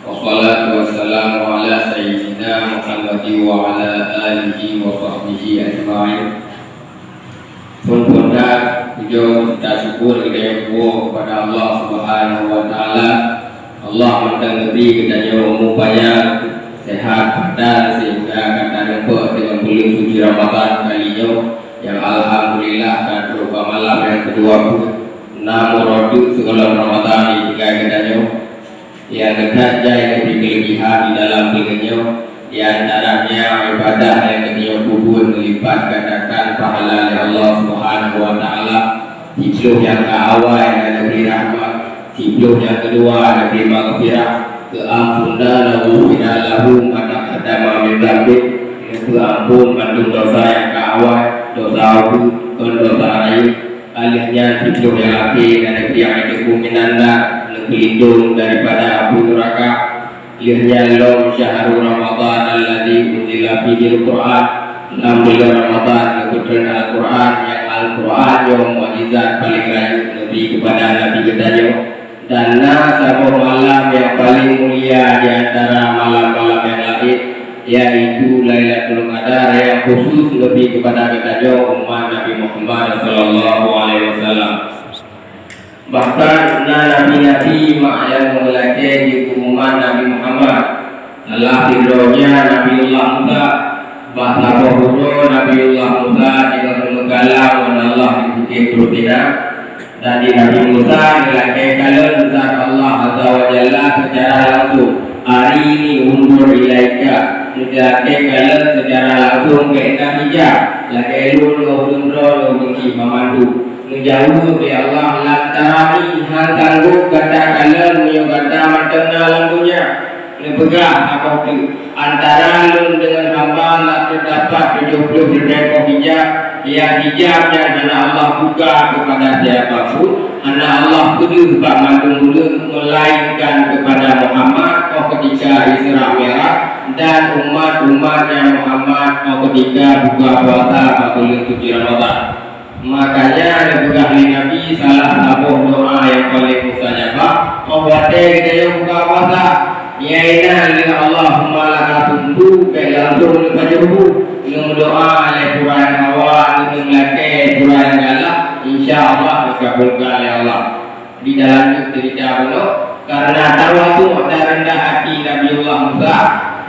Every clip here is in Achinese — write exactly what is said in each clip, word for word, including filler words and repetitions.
Wassalatu wassalamu ala sayyidina Muhammadin wa ala alihi wa sahbihi ajma'in. Phon-phon that, pujoe serta syukur geutanyoe tuwoe keupada Allah Subhanahu wa Taala. Allah mantong neubri geutanyoe umu panyang, sehat badan, sehingga ka tarumpok deungon buleuen suci Ramadan kali nyoe, nyang alhamdulillah ka trok bak malam nyang keudua peuet. Na meureuduek sigohlom Ramadan di tinggai geutanyoe. Nyang teuka jai neubri keuleubihan di dalam buleuen nyoe, di antaranya ibadah nyang geutanyoe peubuet meulipat gandakan pahala lé Allah Subhanahu wa Taala. Siploh nyang ka awai na neubri rahmat, siploh nyang keudua neubri maghfirah, keuampunan lahu ina lahu ma taqaddama min dzambih, neupeuampon mandum dosa nyang ka awai, dosa ubeut, kon dosa rayeuk. Ka lheueh nyan siploh nyang akhé na neubri aneuk minan na, neupeulindong daripada apui neuraka. Lheueh nyan lom syahrul Ramadan alladzi unzila fihil Qur'an, lam buleuen Ramadan neupeutrön Al-Qur'an, nyang Al-Qur'an nyoe mukjizat paleng rayeuk neubri keupada Nabi geutanyoe. Dan na saboh malam nyang paleng mulia di antara malam-malam nyang laén, yaitu Lailatul Qadar nyang khusus leubeh keupada geutanyoe umat Nabi Muhammad sallallahu alaihi wasallam. Bahkan na nabi-nabi mak nyang meulakée di umat Nabi Muhammad. Salah sidroe nyan Nabiullah Musa. Bak saboh uroe Nabiullah Musa jinoe meukalam ngon Allah di Bukét Tursina. Dan di Nabi Musa geulakée kalon zat Allah Azza wa Jalla seucara langsong, "Arini unzur ilaika." Geulakée kalon seucara langsong keu inong hijab, lagée lôn ngon ulôn droe lôn geuki banmandum. Geujaweueb lé Allah, "Lan tarani, hana sanggob gata kalon meunyoe gata mantong na lam donya." Neupeugah saboh teuk, "Antara lôn deungon hamba na teudapat tujoh ploh ribée boh hijab, nyang hijab nyan hana Allah buka keupada siapa pun, hana Allah peudeuh bak mandum ureuëng, meulainkan keupada Muhammad óh keutika Isra Mi'raj dan umat-umat nyan Muhammad óh keutika buka puasa bak buleuen suci Ramadhan." Makanya neupeugah lé Nabi salah saboh doa nyang paleng mustajabah óh watée geutanyoe buka puasa, iainan lé Allahumma laka sumtu, bék langsong neupajoh bu. Neumeudoa lé pura nyang hawa, neumeulakée pura nyang galak, insya Allah geukabulkan lé Allah. Di dalam cerita bunoe, karena tawadu dan rendah hati Nabiullah Musa,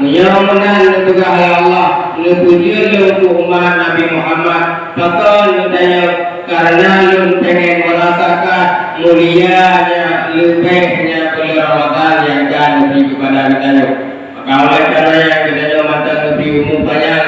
meunyoe meunan neupeugah lé Allah, neupeujeuet lôn keu umat Nabi Muhammad, pakon neutanyoe, karena lôn pengen merasakan mulianya leubeh nyan buleuen Ramadhan nyang ka neubri keupada geutanyoe. Maka oleh karena nyan geutanyoe mantong neubri umu panyang,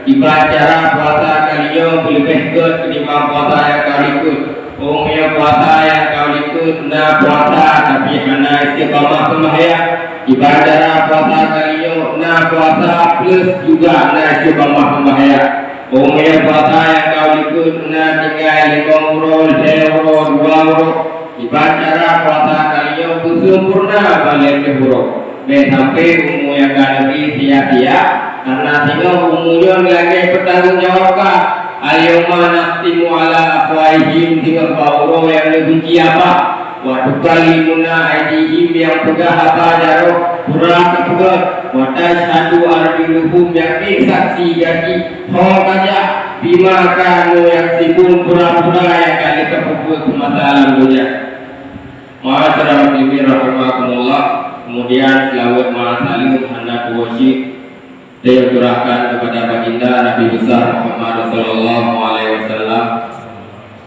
kiban cara puasa kali nyoe beuleubeh gét ketimbang puasa nyang ka likot. Óh meunyoe puasa nyang ka likot na puasa tapi hana istiqamah seumahyang, kiban cara puasa kali nyoe na puasa plus juga na istiqamah seumahyang. Óh meunyoe puasa nyang ka likot na tinggai limong uroe, lhée uroe, dua uroe, kiban cara puasa kali nyoe beuseumpurna ban lhée uroe. Bék sampai umu nyang ka neubri sia-sia, karena singoh umu nyoe lagée peutanggong jawab ka. "Al-yauma nakhtimu ala afwahihim," singoh bak uroe nyang neubenci haba. "Wa tukallimuna aidihim," nyang peugah haba jaroe pura ka peugét. "Wa tasyhadu arjuluhum," nyang ék saksi gaki ho ka jak, "bima kanu yaksibun," pura-pura nyang ka lheueh tapeubuet seumasa lam donya. Ma'asyiral muslimin rahimakumullah. Kemudian selawat ma'as saleuem hana tuwoe cit teucurahkan kepada Baginda Nabi Besar Muhammad sallallahu alaihi wasallam.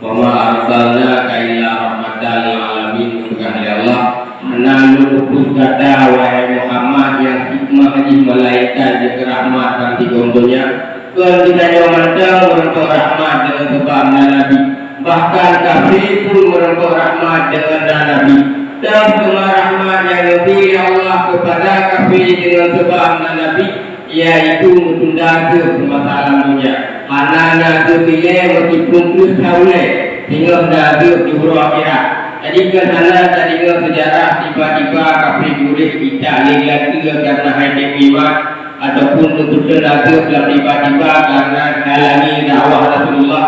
"Wa ma arsalnaka illa rahmatan lil alamin," geupeugah lé Allah, "Hana lôn utus gata, wahai Muhammad, nyang hikmah jih melainkan jeuet keu rahmat bak sigom donya." Kon geutanyoe mantong meureumpok rahmat deungon seubab na Nabi. Bahkan kafé pun meureumpok rahmat deungon na Nabi. Toh teuma rahmat nyang geubri lé Allah keupada kafé deungon seubab na Nabi, yaitu meutunda teuk masa lam donya. Hana na teuk ilée meusiphon kheueh thaulée, singoh na teuk di uroe akhirat. Jadi, kon hana tadeungoe seujarah tiba-tiba kafé gurée itak lé gaki karna hai tém iman, ataupun neupeutrön azeub lam tiba-tiba karna halangi dakwah Rasulullah.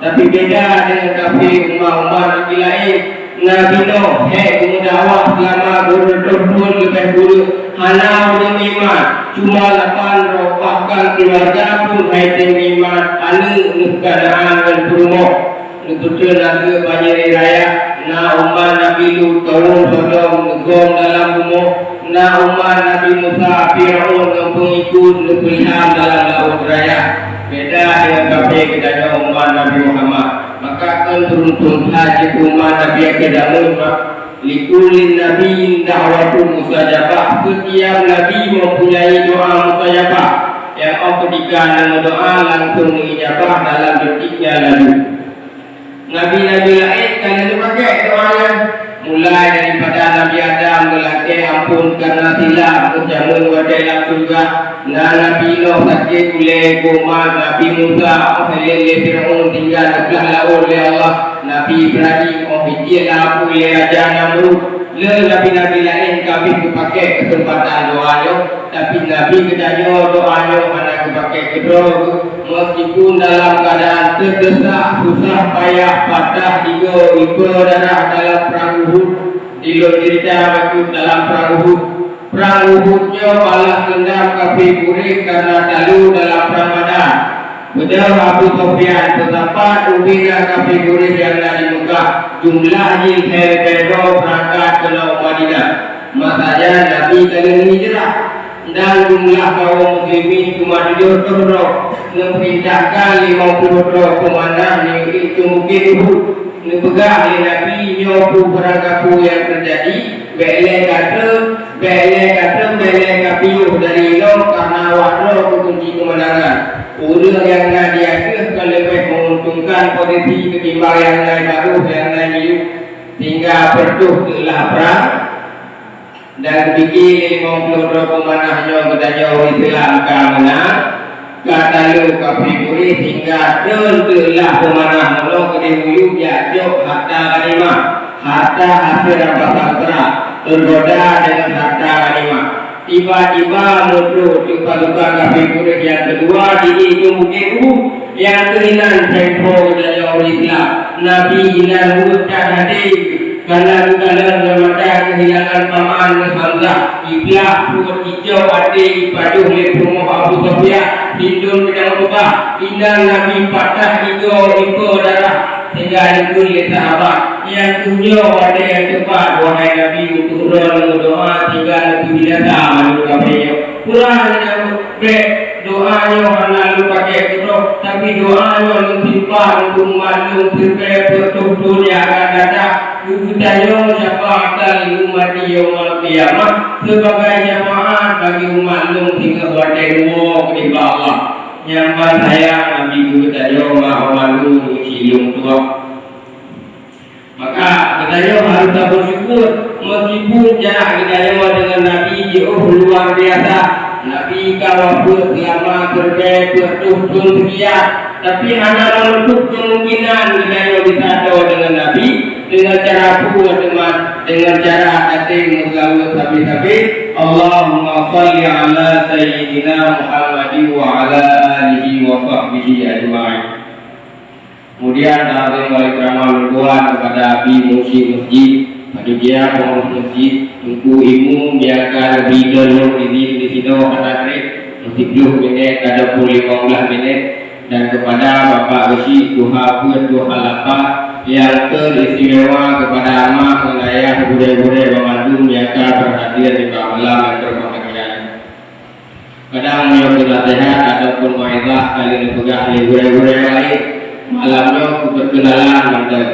Tapi beda deungon kafé umat-umat nyang laén, Nabi Nuh hék geumeudakwah seulama dua reutôh thon leubeh buleuen, hana ureuëng iman, cuma lapan droe, bahkan keuluwarga pun hai tém iman, aneuëk neuh Kanaan ngon peurumoh. Neupeutrön ateueh banyeuraya, na umat Nabi Lut, kawöm Sodom, neugom dalam bumoe, na umat Nabi Musa, Firaun ngon peungikut, neupeulham dalam Laôt Raya. Beda deungon kafé geutanyoe umat Nabi Muhammad. Maka kon beuruntung that jeuet umat Nabi akhé zaman, mak. Likulli nabiyyin da'watun mustajabah. Setiap nabi mempunyai doa mustajabah. Nyang óh keutika neumeudoa langsung neuijabah dalam detik nyang laju. Nabi-nabi laén ka lheueh geupakèk doa nyan, mulai daripada Nabi Adam geulakèe amphon kareuna silap meujameun watèe lam syeuruga, na Nabi Nuh sakét ulèe geumat, Nabi Musa óh ilèe lé Firaun tinggai neublah laôt lé Allah, Nabi Ibrahim óh itiek lam apui lé Raja Namrud. Le nabi-nabi laén ka abéh geupakèk keuseumpatan doa nyoe, tapi Nabi geutanyoe doa nyoe hana geupakèk keudroe geuh. Meskipun dalam keadaan teudesak, susah payah, patah igoe, ipe darah dalam prang Uhud, di lôn cerita bacut dalam prang Uhud. Prang Uhud nyoe balas deundam kafé Quraisy karena talu dalam prang Badar. Beudôh Abu Sufyan, peusapat ubena kafé Quraisy nyang na di Meukah, jumlah jih lhèe bèe droe beurangkat keunoe u Madinah. Masa nyan Nabi ka lheueh hijrah. Dan jumlah kawöm muslimin cuma tujoh reutôh droe, neupeurintahkan limong ploh droe peumanah neuyue ék keu Bukét Uhud. Neupeugah lé Nabi, "Nyoe peue barangkapeue nyang teujadi, bèk lé ka treun, bèk lé ka treun, bèk lé ka piôh dari inoe, kareuna awak droe keu kunci keumeunangan. Ureuëng nyang na di ateueh ka leubeh meuuntungkan posisi ketimbang nyang na di bawah, nyang na di miyueb, sehingga peureutôh teuk lah prang." Dan geupike lé limong ploh droe peumanah nyoe, geutanyoe ureuëng Islam ka meunang, ka talu kafé Quraisy hingga treun teuk lah peumanah, meunoe keudeh miyueb jak cok harta ghanimah, harta hasé rampasan peurang, teugoda deungon harta ghanimah. Tiba-tiba meutrok teuk pasukan kafé Quraisy nyang keudua di iék Bukét Uhud, nyang keuh inan tempo geutanyoe ureuëng Islam. Nabi inan weueh that até. Kana geukalon ngon mata keuhilangan paman Hamzah, ipiah pruet, icok até, ipajoh lé peurumoh Abu Sufyan, hindon geudong reubah. Inan Nabi patah igoe, ipe darah, sehingga neukheun lé sahabat, "Nyan keuh nyoe watèe nyang teupat, wahai Nabi, untuk droeneuh meudoa sehingga neupeubinasa mandum kafé nyoe." Kurang lé Daud, bèk. Doa nyoe hana lôn pakèk keudroe, tapi doa nyoe lôn simpan untuk umat lôn sampoe peuet reutôh thon nyang akan datang. Keu geutanyoe syafaatan li ummati yaumal qiyamah, sebagai syafaat bagi umat lôn singoh watèe tuwoe keudeh bak Allah. Nyang ban sayang Nabi geutanyoe ma umat lôn uji lôn tuwoe. Maka geutanyoe harôh tabersyukur, meskipun jarak geutanyoe deungon Nabi jiôh luar biasa. Nabi ka wafeuet seulama sampoe peuet reutôh thon seukian, tapi hana meunutôp keumungkinan geutanyoe bisa toe deungon Nabi deungon cara peue teuma, deungon cara até meuseulaweuet sabe-sabe, "Allahumma shalli ala sayyidina Muhammadin wa ala alihi wa sahbihi ajma'in." Kemudian, takzim wali ceramah lôn tuan kepada Abi Mursyid Masjid, panitia pengurus masjid, Teungku Imum, biarkan beliau lôn izin di sinoe hana trép, meusiplôh minèt ataupun limong blah minèt, dan kepada Bapak Geuchik Tuha Peuet Tuha Lapa, yang teristimewa kepada amah ngon ayah gurèe-gurèe banmandum nyang ka berhadir di malam yang berbahagia. Kadang meunyoe keu naseuhat ataupun mau'izah ka lheueh neupeugah lé gurèe-gurèe laén, malam nyoe keupeurkenalan mantong.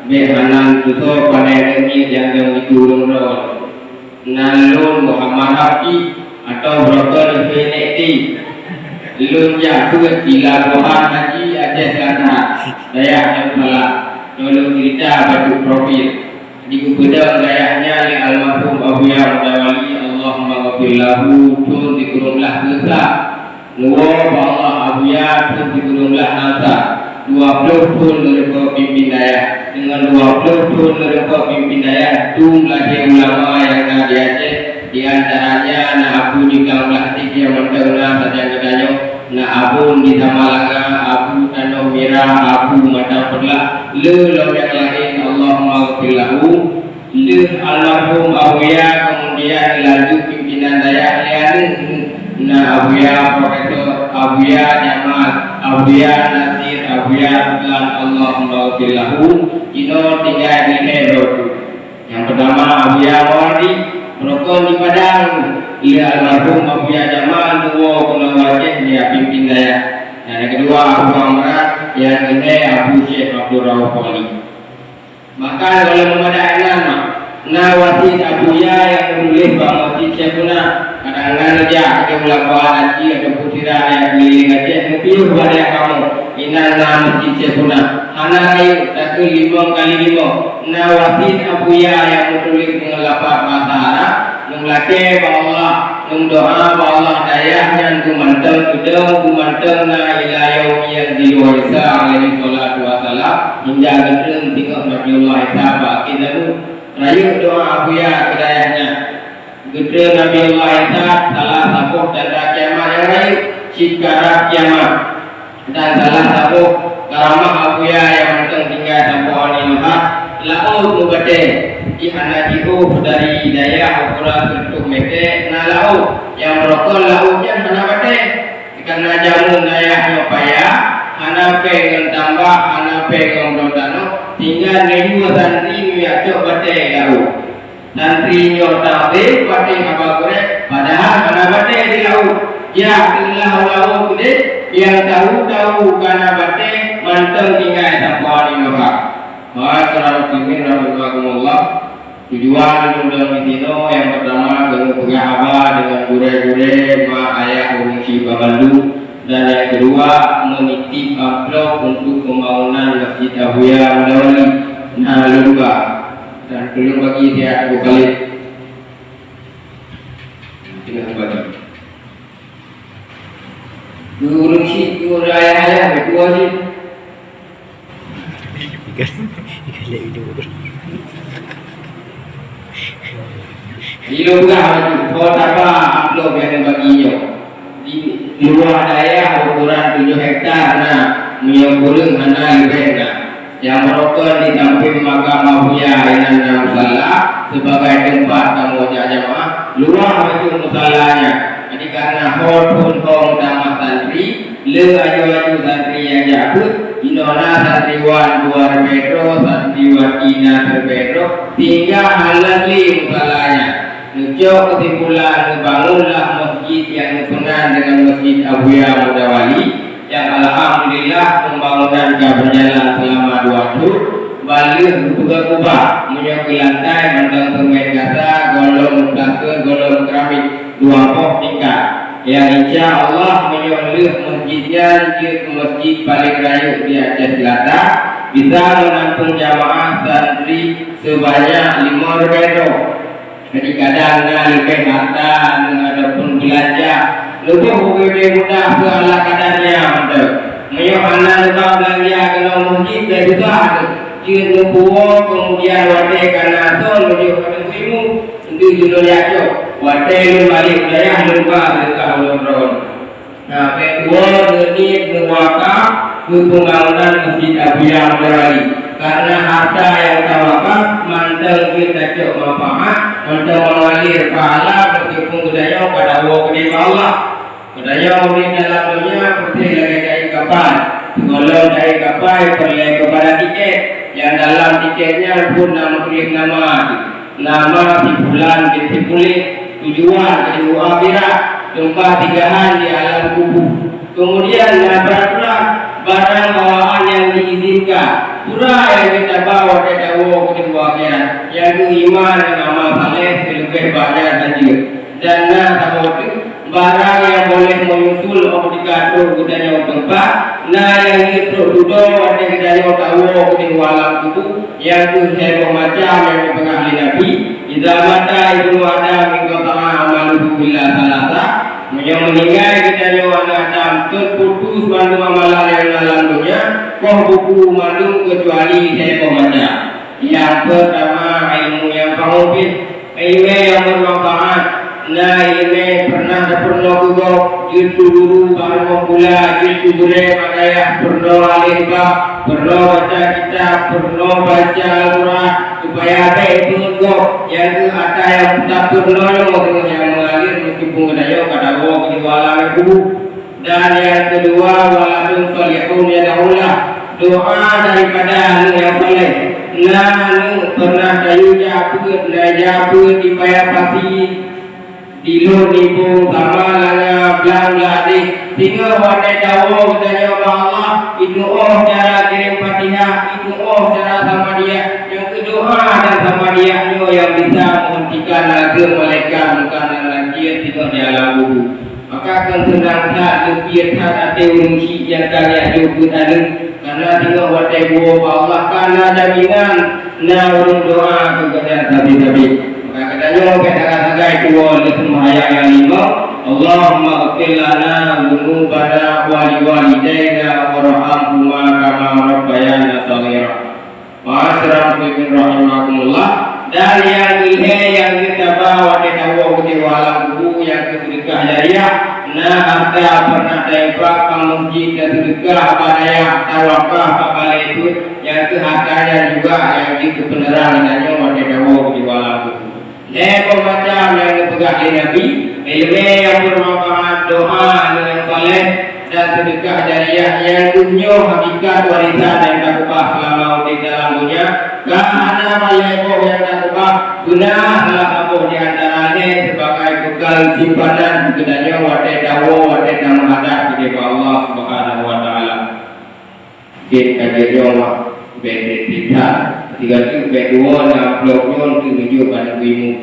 Bèk hana neutusoe panèh ngon miet nyang dong dikeue ureueng droe. Nan lôn Muhammad Hafiz atau Brokon Infinity. Lôn jak beuet di Labuhan Haji Aceh Selatan, dayah Darussalam. Nyoe lôn cerita bacut profil. Digeupeudong dayah nyan lé almarhum Abuya Mudawali, Allahumma ghafir lahu, thon sikureueng blah keu sa. Neuwoe bak Allah Abuya, thon sikureueng blah na sa. Dua ploh thon meureumpok pimpin dayah. Deungon dua ploh thon meureumpok pimpin dayah, dum lahé ulama nyang na di Aceh, di antaranya na Abu di Gang Plastik nyang mantong na sajan geutanyoe, na Abon di Samalanga, Abu Tanoh Mirah, Abu Matang Peulak, le lom nyang laén, Allahumma Lahu, lheueh almarhum Abuya keumudian lanjut pimpinan dayah lé aneuk, na Abuya Profesor, Abuya Jamal, Abuya Nasir, Abuya Ruslan, Allahumma ghfir lahu, jinoe tinggai di lhèe droe. Nyang peutama Abuya Mawardi, beurukon di Padang, lheueh almarhum Abuya Jamal tuwoe keunoe u Aceh, dia pimpin dayah. Nyang keudua Abu Amran, nyang keulhèe Abu Syekh Abdul Rauf Wali. Maka lom meumada inan, na wasiet Abuya nyang geutuléh bak Masjid Syekhuna. Kadang na neujak keu ulama haji atawa peusira nyang keuliléng Aceh, neupiôh bak dayah kamoe, inan na Masjid Syekhuna. Hana rayeuk, takheun limong kali limong. Na wasiet Abuya nyang meutuléh deungon lafaz bahasa Arab, Neulakèe bak Allah, neudoa bak Allah dayah nyan beumantong keudong, beumantong na ila yaumi yanzilu Isa alaihi salatu wassalam, hingga geutreun singoh Nabiullah Isa bak akhé zaman. Rayeuk doa Abuya keu dayah nyan. Geutreun Nabiullah Isa salah saboh tanda kiamat nyang rayeuk, cit karab kiamat. Dan salah saboh karamah Abuya nyang mantong tinggai sampoe nibak laôt meubatèe, jih hana jiôh dari dayah ukuran seureutôh mètè na laôt, nyang beurukon laôt nyan hana batèe. Karena jameun dayah nyoe payah, hana pèng ngon tambak, hana pèng ngon bloe tanoh, sehingga neuyue santri meujak cok batèe laôt. Santri nyoe tabé patéh haba gurèe, padahai hana batèe di laôt. Jak teulah u laôt keudéh, nyang tahu-tahu ka na batèe mantong tinggai sampoe nibak. Maka muslimin rahimakumullah, tujuan lôn dong disinoe nyang peutama keuneuk peugah haba deungon gurèe-gurèe, ma, ayah, ureueng syiek bandum, dan nyang keudua meunitip amplop untuk pembangunan Masjid Abuya Mudawali. Na lôn ba Dan tulông bagi siat Abu Khalid. Tinggal bagi. Dua ureueng syiek, dua ureueng ayah-ayah, dua syiek. Ikan, ikan lek hidup. Di luar, oh, tapa amplop nyang bagi nyoe. Di luwa dayah ukuran tujoh hektar na, meunyoe kureueng hana leubeh na. Nyang beurukon di sampéng makam Abuya inan na musala, sibagai teumpat kamoe jak jamaah, luwah bacut musala nyan. Jadi, karena ho thon ho meutamah santri, le aju-aju santri nyang jak beuet, inoe na santriwan dua ribèe droe, santriwati na siribèe droe, sehingga hana lé musala nyan. Neucok keusimpulan, neubangunlah meuseujid nyang neupeunan deungon Meuseujid Abuya Mudawali, nyang alhamdulillah pembangunan ka beujalan seulama dua thon, ban lheueh geupeugah kubah, meunyoe keu lantai mantong seumén gasa, gohlom meuplaster, gohlom meukeramik, dua boh tingkat. Nyang insya Allah meunyoe lheueh meuseujid nyan jeuet keu meuseujid paleng rayeuk di Aceh Seulatan, bisa meunampông jamaah santri seubanyak limong ribèe droe. Jadi, kadang na leubeh harta, na ataupun beulanja, leubeh ubé mudah keu ala kadar nyan mantong. Meunyoe hana leubeh beulanja keunoe meuseujid, bèk susah teuh. Jeuet neupuwoe, keumudian watèe ka na asoe, meunyoe ka teupeu imeum, enteuk jeuet lôn jak cok. Watèe lôn balek u dayah, lôn ba seudeukah ulôn droe. Nah, bèk tuwoe neuniet neuwakaf keu pembangunan Meuseujid Abuya Mudawali. Karena harta nyang tawakaf mantong jeuet tacok manfaat, mantong mengalir pahala, meskipun geutanyoe ka tawoe keudéh bak Allah. Geutanyoe ureueng dalam donya peutreh lagèe taék kapai. Sigohlom taék kapai peureulèe keupada tiket. Nyang dalam tiket nyan phon na meutuléh nama jih. Nama si fulan bin si fulan, tujuan keu akhirat, teumpat singgah di alam kubur. Keumudian na peuraturan barang bawaan nyang diizinkan. Peue nyang jeuet taba watèe tawoe keu teumpat akhirat, yaitu iman ngon amal saleh, seuleubeh bak nyan hana jeuet. Dan na saboh teuk barang nyang boleh menyusul óh tika trok geutanyoe teumpat, na nyang jeuet trok dudoe watèe geutanyoe tawoe keu teumpat alam kubur. Nyang keuh lhèe boh macam nyang geupeugah lé Nabi, "Idza mata ibnu Adam inqata'a amaluhu illa tsalatsa." Meunyoe meuninggai geutanyoe aneuk Adam, teuputus bandum amalan nyang na lam donya, poh buku mandum keucuali lhèe boh macam. Nyang peurtama, ilmu nyang fa'u bih, ileumèe nyang beumanfaat, na ileumèe pernah tapeurunoe keu gob, Jeuet keu guru barô pula, jeuet keu gurée bak dayah, peurunoe aléh bak, peurunoe baca kitab, peurunoe baca Al-Quran, supaya bék teungoh nyang keu ata nyang tapeurunoe nyoe teungoh nyang meualir meukeupue geutanyoe ka dawoe keu jiwa lam kubu. Dan nyang keudua, waladun shalihun yad'ulah, doa daripada aneuk nyang saleh. Na aneuk pernah tayue jak peuet, na jak peuet di Paya Pasi, di Lhot Nibong, Sama Langa, Blang Bladeh. Singoh watée dawoe geutanyoe bak Allah, itu'oh cara kirém Fatihah, itu'oh cara Samadiyah. Nyang keu doa dan Samadiyah nyoe nyang bisa menghentikan azab malaikat Mungkar dan Nakir singoh di alam kubu. Maka kon seunang that, leupie that até ureuëng chik nyang ka geujak jok keu aneuk, karena singoh watée geuwoe bak Allah ka na jaminan na ureuëng doa keu geuhnyan sabe-sabe. Maka geutanyoe bék sagai-sagai tuwoe lé seumayang nyang limong, Allahummaghfir lana dzunubana wa liwalidaina warhamhuma kama rabbayana shaghira. Ma'asyiral muslimin rahimakumullah, dan nyang ilhée nyang geutaba watée tawoe keu alam kubu nyang keu seudeukah jariah, na hareuta peureunah tainfak bak meuseujid, taseudeukah bak dayah, tawakaf bak balée peuet, nyang keu hareuta nyan juga nyang jeuet keu peuneurang geutanyoe watée tawoe keu alam kubu. Lhée boh macam nyang geupeugah lé Nabi, iéleumé nyang beumanfaat, doa nyang saleh, dan seudeukah jariah nyang geuh nyoe hakikat warisan nyang takeubah seulama udeb dalam donya. Ka hana ban lhée boh nyang takeubah, beuna salah saboh di antara nyan sibagai beukal simpanan geutanyoe watée tawoe, watée tameuhadab keu Allah Subhanahu wa Taala. Keu ka jeuet nyoe mak, bék teutab. Sigoe teuk bék tuwoe na amplop nyoe teuh meujok bak Teungku Imum.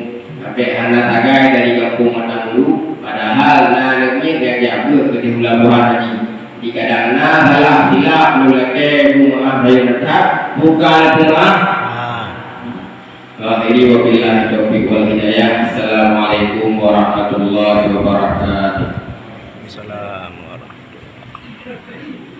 Bék hana sagai dari gampông Matang Ulu, padahai na aneuk miet nyang jak beuet keudeh u Labuhan Haji. Di kadang na salah silap, lôn lakée peumeu'ah rayeuk that, bukan peumeu'ah. Akhiri wabillahi taufiq wal hidayah. Assalamualaikum warahmatullahi wabarakatuh. Waalaikumsalam warahmatullahi wabarakatuh.